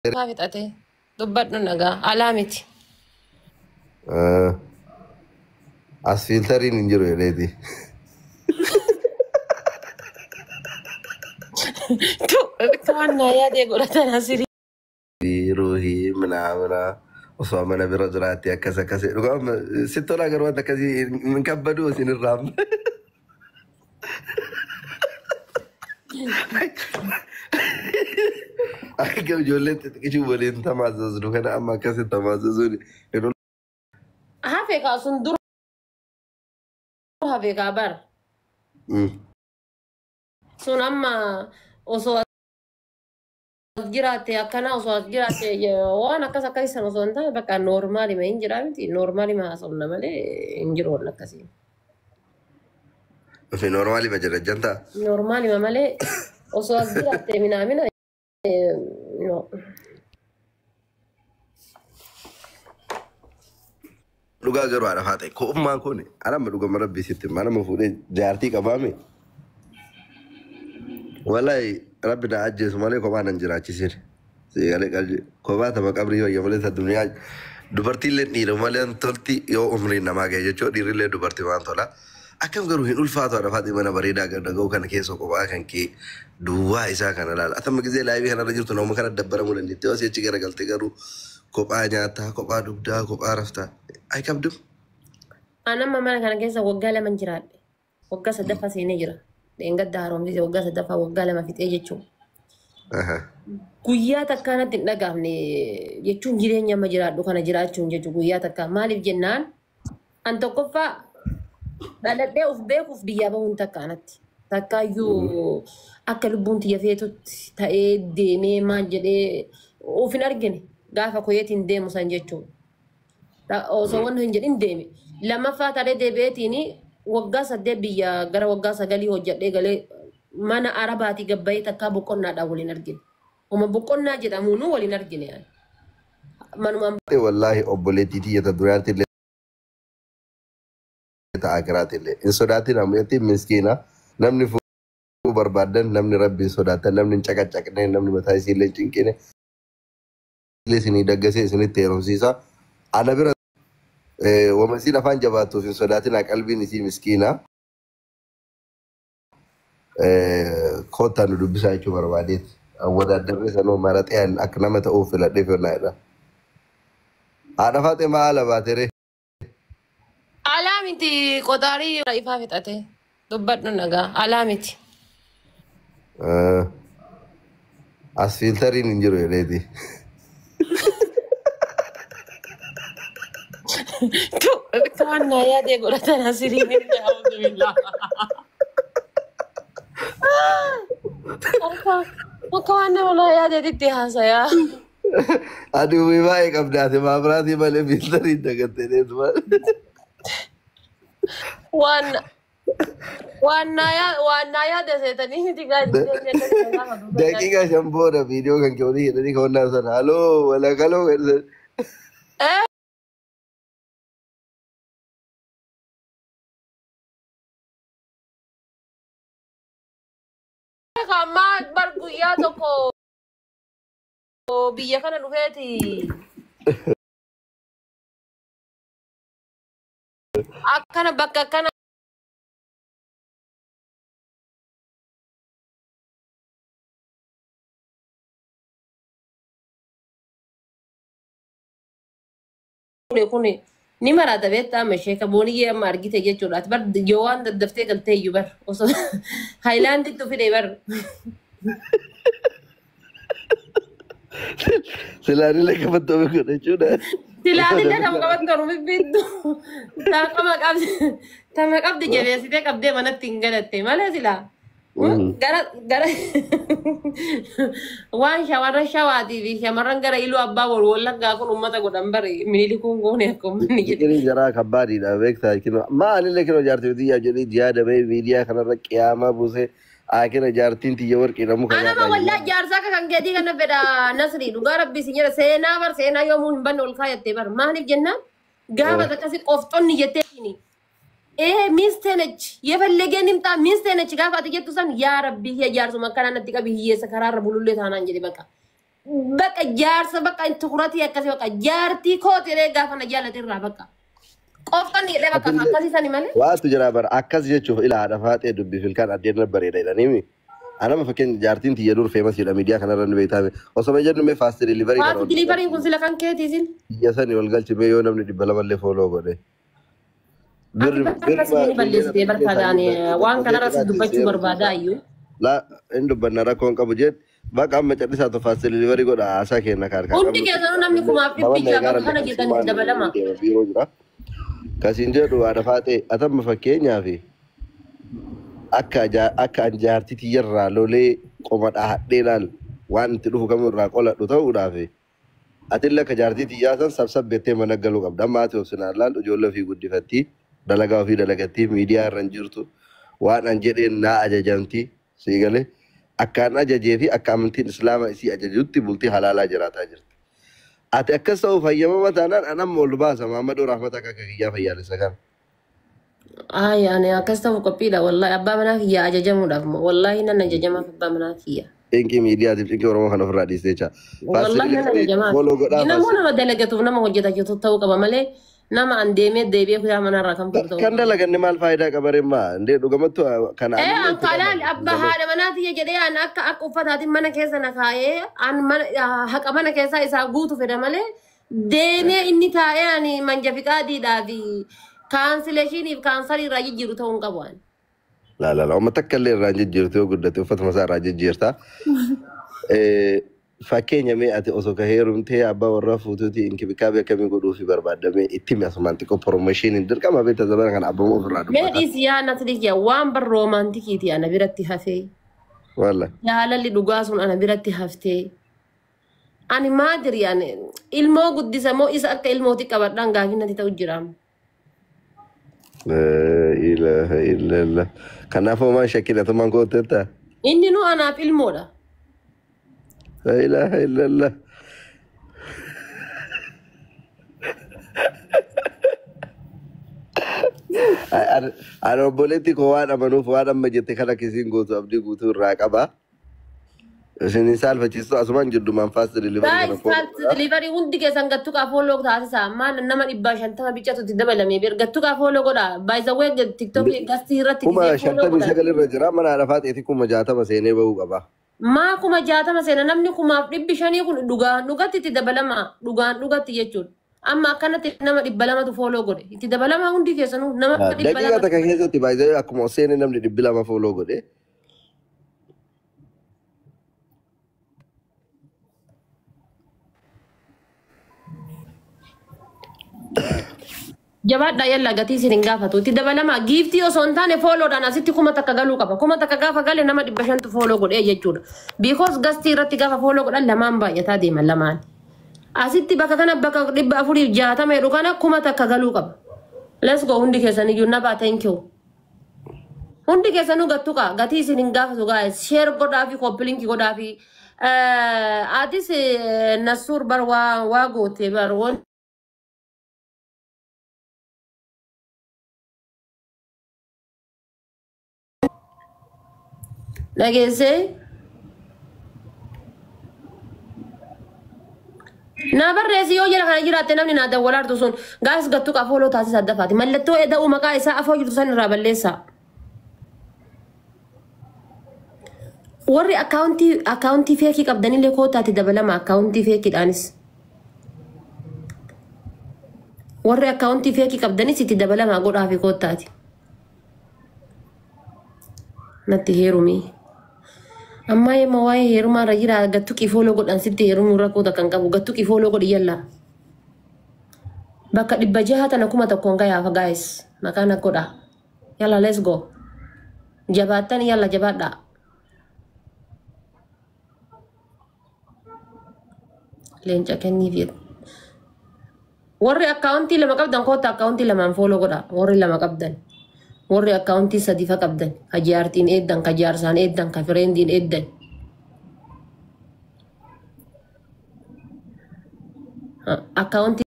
Ifaa fixate. Dubbadhu nagaa. Alaa miti. As fiiltariin hin jiru jedheeti. Tu waan naa yaadee godhatan asirii. Ruuhii minaa osoo mana bira jiraatte akkas akkas dhugaa sitti tolaa garuu wanta akkasii hin kabbadu isin irraa. Akka ijoolleen xixiqqishuu waliin tamaasasnu kana amma akkasitti tamaasasuun hin Hafe kaa sun dura hafe kaa bara. Sun amma osoo as jiraatte akkana osoo as jiraatte waan akkas akkasii sana osoo hin taane bakka noormaalima hin jiraa miti noormaalima haasofna malee hin jiru waan akkasii. Ofi noormaalima jedha jantaa. Noormaalima malee osoo as jiraatte minaamina no. Dhugaa garuu haadha faate ko'ummaan kun anamma dhugama rabbii sitti manama fuudhee jaartii qabaame. Wallahi rabbi na ajjeesu malee kophaa nan jiraachisin. Sigalee qalbii kophaa tama qabrii wayya malee ta duniyaa dubartiillee dhiira malee tolti yoo umriin namaa gahe jechuudha dhiirrillee dubartii waan tola. Akkam garuu hin ulfaatu haadha faate mana bareedaa dhaga'u kana keessa kophaa kan kee duwwaa isaa kana laala. Atamma gisee laayivii kanarra jirtu nama kana dabbaramuu dandeetti. Yoo asii achi garagalte garuu kophaa nyaataa, kophaa dugdaa, kophaa raftaa. Ay qabdu. An amma mana kana keessa waggaa 2 jiraadhe. Waggaa sadaffaa seenee jira. Dheengadda haaromsise waggaa sadaffaa waggaa 2 fixee jechuudha. Guyyaa takkaa natti hin dhagahamne jechuun jireenya amma jiraadhu kana jiraachuun jechuudha guyyaa takkaa. Maaliif jennaan an tokkoffaa dhaladhee of beekuuf biyyaa bahuun takkaa natti. Takkaayyuu akka lubbuun tiyya feetutti ta'ee deemee maal jedhee of hin argine gaafa koyeetiin deemu san jechuudha. Osoo wanni hin jedhin deeme. Lammaffaa taree deebi'eetiin waggaa 8 biyya gara waggaa 9 hojjedhee galee mana arabaatii gabbayee takkaa boqonnaadhaan waliin argine. Uma boqonnaa jedhamuun waliin argine. Manumaan Wallaahi obboleettii tiyya ta duraatti illee ta akiraatti illee hin sodaatin ammayyaatti miskiina namni fuudhuu barbaadan namni rabbi hin sodaatan namni hin caqacaqne namni mataa isii illee hin cinqine illee isinii daggasee isinitti heerumsiisa. Ana bira wama isiin afaan jabaattuuf hin sodaatin qalbiin isii miskiina. Koottaa nu dubbisaa jechuu barbaadeeti. Wadaaddarree sanuu maraxee akka nama ta'uuf filadhee filannaadha. Haadha faatee maala baateree? Alaa miti qotaarii ifaa fixate. Dubbadhu nagaa. Alaa miti. As fiiltariin hin jiru jedheeti. Tu waan naa yaadee godhatan asirii alhamdulillah. Akka waan nama naa yaadeetitti haasayaa. Ani umrii baay'ee qabdaate maabiraatii malee fiiltariin dagattee deemtu. Waan naa yaade seetanii miti gaazexee. Daqiiqaa 5 booda viidiyoo kan kee olii jedhanii ka'unnaa sana haloo walakaloo jedhan. Ammaa bar guyyaa tokko biyya kana dhufeeti. Akkana bakka akkana kun ni maraata beektaa amma ishee kabooniyyee amma argite jechuudha. Ati bar yoo waan daddaftee galtee iyyuu bar osoo Haayilaanditti fide bar. Silaanillee qabattoo godha jechuudha. Silaanillee nama qabattoon bibbiiddu. Tama qabdi tama qabdi jabeessitee qabdee manatti hin galatte malee silaa. Gara gara waan shamarran shawaatii fi shamarran gara iluu abbaa wal wallaggaa kun uummata godhan bari minilikuun goone akka uummanni jedhe. Fikirii jaraa kabbaadidha beektaa kinoo maalillee kinoo jaartii tiyyaa jedhee jiyaa dabee miidiyaa kanarra qiyaamaa buusee akira jaartiin tiyya warqiidha muka Anama nyaadhaa wallaa jaarsaa akka kan keetii kana fedha Nasri dhugaa rabbii si jedha seenaa bar seenaa yoomuu hin banne ol kaayattee bar maaliif jennaan gaafa akkasi qofxonni jetteetini. ሚስቴ ነች የፈለገን ይምጣ ሚስቴ ነች gaafa ati jettu san yaa rabbii kiyya jaarsuma akkanaa natti qabi hiyyeessa karaarra bulullee taanaan jedhe bakka. Bakka jaarsa bakka tukuratii akkasii bakka jaartii kootiree gaafa na jaallate irraa bakka. Qofaan hidhee bakka akkasii sani malee. Waatu jira bara akkas jechuuf ilaa haadha faaxee dubbii filkaan addeen bareeda jedhaniimi. Anama fakkeenya jaartiin tiyya dur famousiidha miidiyaa kanarra ni beektaame. Osoo jennu mee fast delivery kana Fast deliveryn kun sila kan keetii sin. Biyya sani ol galchimee yoo namni 200llee follow godhe. Ati bakka akkasii ni balleessitee barbaadaan waan kanarra si dubbachuu barbaadaa iyyuu. La hin dubbanna rakkoon qabu jeen bakka amma callisaa to fast delivery godha haasaa kenna kaarkaa Hundi keessanuu namni 1600 bakka kana jirtanitti dabalama. Biiroo jira. Kasiin jedhu haadha faaxee atamma fakkeenyaaf akka an jaartii tiyyarraa lolee qoma dhahadhee laal waan itti dhufu kamirraa qoladhu ta'uudhaaf atillee akka jaartii tiyyaa san sabsabbettee mana galuu qabda. Amma ati obsinaan laal ijoollee ofii guddifattii dalagaa ofii dalagattii miidiyaa irra hin jirtu waan an jedheen naa ajajamti sii galee akkaan ajajee fi akka amantiin islaama isii ajajutti bultii halaalaa jiraataa jirti. Ati akkas ta'uuf hayyamama taanaan an amma ol baasa Mahammadoo Rahmata akka kiyyaa fayyaalessa kana. Ay, ani akkas ta'uuf qophiidha. Wallahi abbaa manaa kiyyaa ajajamuudhaaf wallahi nan ajajamaaf abbaa manaa kiyya. Cinqii miidiyaatiif cinqii Oromoo kana ofirraa dhiistee jecha. Wallahi nan ajajamaaf. Follow godhaa. Namuu nama dalagatuuf nama hojjetachuu ta'uu qaba malee nama an deemee deebi'ee kutaa manarraa kan fudhu ta'uu Kan dalaganne maal faayidaa qaba reemmaa? Indee dhugamattu kana Eh, an kalaan abbaa haadha manaa tiyya jedhee an akka uffataatiin mana keessa na kaa'ee an mana haqa mana keessaa isaa guutu fedha malee deemee inni taa'ee ani manja fiqaadiidhaa fi cancellationiif kaansarii irraa jijjiiru ta'uu hin qabu ani. La la la, uummata akka illee irraa hin jijjiirtu yoo guddate uffatuma isaa irraa jijjiirta. Fakkeenya mee ati osoo ka heerumtee abbaa warraa fuutuuti inkibikaabee akkamii godhuu fi barbaadamee itti himi asumaan xiqqoo promotioniin dirqama beekta zamana kana abbaa ofirraa Mee dubbata. dhiisi yaa natti yaa waan bar romanticiiti ana biratti hafee. Walla. Jaalalli dhugaa sun ana biratti haftee. Ani maadiri ani ilmoo guddisa moo isa akka ilmooti qabadhaan gaafii natti ta'u jira. La ilaha illallah. Kanaafuu maan shakkiin atumaan gooteetta? Inni nu anaaf ilmoodha. La ilaha illallah. Ani obboleetti koo waan amanuuf waan amma jette kana kisiin gootu abdii guutuu irraa qaba. Isin hin saalfachiistu asumaan jiddumaan fast delivery kana Guys, follow fast godhaa. delivery hundi keessan gattuqaa follow taasisaa. Maal nama 150 bicatu itti dabalame bir gattuqaa follow godha. By the way, TikTok gastii irratti Kuma gisee follow shantamii godha. sagal irra jira mana haadha faaxeeti 60,000 seenee bahuu qaba. Maa 60,000 seena namni 500,000 kun dhugaan dhugatti itti dabalama dhugaan dhugatti jechuudha. Amma akkanatti nama 200tu follow godhe itti dabalama hundi keessanuu nama dhibba Daqiiqaa lama. takka keessatti baay'ee akkuma seenee namni 200 follow godhe. Jabaadhaa yalla gatii isin hin gaafatu itti dabalama giftii osoo hin taane followdhaan asitti 1000 galuu qaba 1000 gaafa gale nama 500tu follow godhee jechuudha. Because gastii irratti gaafa follow godhan lamaan baay'ataa deeman lamaan. Asitti bakka kana bakka 460 jedhu kana 1000 galuu qaba. Let's go hundi keessaniyyuu nabaa thank you. Hundi keessanuu gattuqa gatii isin hin gaafatu guys share godhaa fi copy link godhaa fi atis Nasuur bar waa goote bar wanti dhageessee naa barreessi yoo jala kana jiraatte namni naa dawwalaartu sun gaas gattuqa follow taasisa addafaati mallattoo eda'uu maqaa isaa afoo jirtu san irraa balleessaa. Warri akkaawuntii fake qabdanillee kootaatti dabalama akkaawuntii fakeiidhaanis. Warri akkaawuntii fake qabdanis itti dabalama godhaa fi kootaati. Natti heerumii. Ammaa yemma waa'ee heerumaa irra jira gattuqii follow godhan sitti heerumuu rakkoo takka hin qabu gattuqii follow godhi yalla. Bakka 600 tana 1000 gayaafa guys maqaan godha. Yalla let's go. Jabaattan yalla jabaadhaa. Leenca kenniif jedhu. Warri akkaawuntii lama qabdan koota akkaawuntii lamaan follow godha. Warri lama qabdan. Warri akkaawuntii sadi fa qabdan. Ka jaartiin eeddan, ka jaarsaan eeddan, ka friendiin eeddan. Akkaawuntii